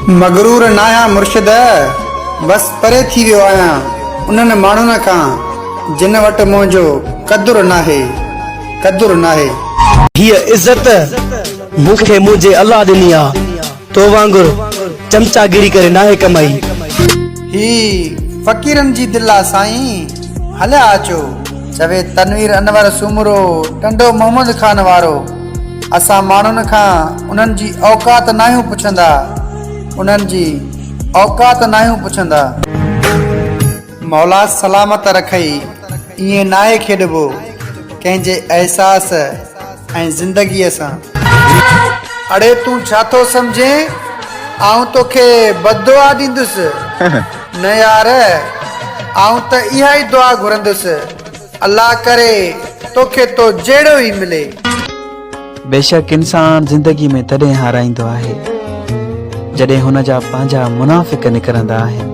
مغرور ناهيان مرشد، بس پري ٿي ويو آهيان انهن ماڻهن کان جن وٽ منهنجو قدر ناهي، قدر ناهي. هيء عزت مون کي منهنجي الله ڏني آ، تو وانگر چمچاگيري ڪري ناهي ڪمائي. هي فقيرن جي دل آ سائين، هليا اچو. چوي تنوير انور سومرو ٽنڊو محمد خان وارو. اسان ماڻهن کان انهن جي اوقات ناهيون پڇندا، انهن جي اوقات ناهيون پڇندا. مولا سلامت رکئي، ائين ناهي کيڏبو ڪنهن جي احساس ۽ زندگيء سان. اڙي تون ڇا ٿو سمجهين، آئون توکي بددعا ڏيندس؟ نه يار، آئون ته اها ئي دعا گهرندس. الله ڪري توکي تو جهڙو ئي ملي. بيشڪ انسان زندگي ۾ تڏهن هارائيندو آهي جڏهن هن جا پنهنجا منافق نڪرندا آهن.